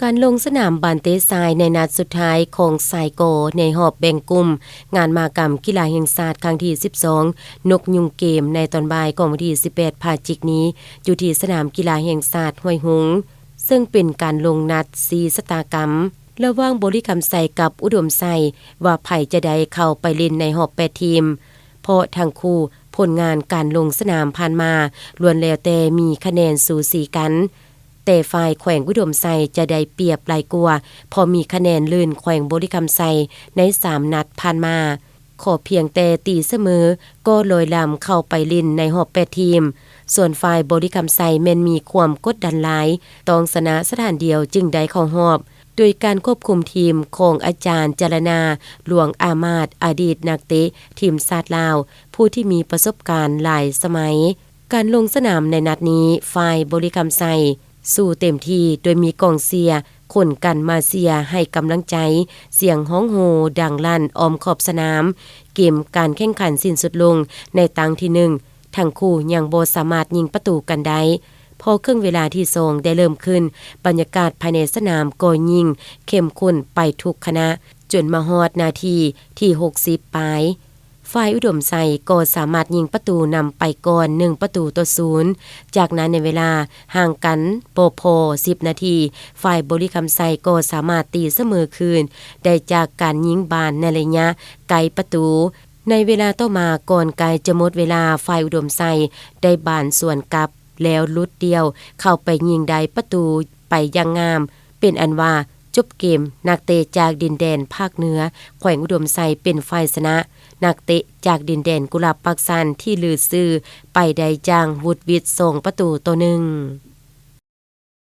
ການລົງສະໜາມບານເຕະຊາຍໃນນັດສຸດທ້າຍຂອງສາຍ ກ ໃນຮອບແບ່ງກຸ່ມ ງານມະຫະກຳກິລາແຫ່ງຊາດຄັ້ງທີສິບສອງ ນົກຍຸງເກມ ໃນຕອນບ່າຍຂອງວັນທີສິບແປດ ພະຈິກນີ້ ຢູ່ທີ່ສະໜາມກິລາແຫ່ງຊາດຫ້ວຍຮຸງ ເຊິ່ງເປັນການລົງນັດຊີ້ຊະຕາກຳ ລະຫວ່າງບໍລິຄຳໄຊກັບອຸດົມໄຊ ວ່າໃຜຈະໄດ້ເຂົ້າໄປຫຼິ້ນໃນຮອບແປດທີມ ເພາະທັງຄູ່ຜົນງານການລົງສະໜາມຜ່ານມາ ລ້ວນແລ້ວແຕ່ມີຄະແນນສູສີກັນ. ແຕ່ຝ່າຍແຂວງອຸດົມໄຊຈະໄດ້ປຽບຫຼາຍກວ່າ ເພາະມີຄະແນນລື່ນແຂວງບໍລິຄຳໄຊໃນສາມນັດຜ່ານມາ. ຂໍພຽງແຕ່ຕີສະເໝີກໍລອຍລຳເຂົ້າໄປຫຼິ້ນໃນຮອບແປດທີມ. ສ່ວນຝ່າຍບໍລິຄຳໄຊແມ່ນມີຄວາມກົດດັນຫຼາຍ, ຕ້ອງຊະນະສະຖານດຽວຈຶ່ງໄດ້ເຂົ້າຮອບ. ໂດຍການຄວບຄຸມທີມຂອງອາຈານ ຈາລະນາ ຫຼວງອາມາດ ອະດີດນັກເຕະທີມຊາດລາວ ຜູ້ທີ່ມີປະສົບການຫຼາຍສະໄໝ. ການລົງສະໜາມໃນນັດນີ້ ຝ່າຍບໍລິຄຳໄຊສູ້ເຕັມທີ່ ໂດຍມີກອງເຊຍຂົນກັນມາເຊຍໃຫ້ກຳລັງໃຈ, ສຽງຮ້ອງໂຮດັງລັ່ນອ້ອມຂອບສະໜາມ. ເກມການແຂ່ງຂັນສິ້ນສຸດລົງໃນຕັ້ງທີໜຶ່ງ, ທັງຄູ່ຍັງບໍ່ສາມາດຍິງປະຕູກັນໄດ້. ພໍເຄິ່ງເວລາທີສອງໄດ້ເລີ່ມຂຶ້ນ, ບັນຍາກາດພາຍໃນສະໜາມກໍຍິ່ງເຂັ້ມຂຸ້ນໄປທຸກຂະນະ, ຈົນມາຮອດນາທີທີຫົກສິບປາຍ, ຝ່າຍອຸດົມໄຊກໍສາມາດຍິງປະຕູນຳໄປກ່ອນໜຶ່ງປະຕູຕໍ່ສູນ. ຈາກນັ້ນໃນເວລາຫ່າງກັນບໍ່ພໍສິບນາທີ, ຝ່າຍບໍລິຄຳໄຊກໍສາມາດຕີສະເໝີຄືນໄດ້ຈາກການຍິງບານໃນໄລຍະໃກ້ປະຕູ. ໃນເວລາຕໍ່ມາ, ກ່ອນໃກ້ຈະໝົດເວລາ, ຝ່າຍອຸດົມໄຊໄດ້ບານສວນກັບ ແລ້ວຫຼຸດດ່ຽວເຂົ້າໄປຍິງໄດ້ປະຕູໄປຢ່າງງາມ. ເປັນອັນວ່າຈົບເກມ, ນັກເຕະຈາກດິນແດນພາກເໜືອ ແຂວງອຸດົມໄຊເປັນຝ່າຍຊະນະ ນັກເຕະຈາກດິນແດນກຸຫຼາບປາກຊັນທີ່ລືຊື່ໄປໄດ້ຢ່າງຫວຸດຫວິດສອງປະຕູຕໍ່ໜຶ່ງ.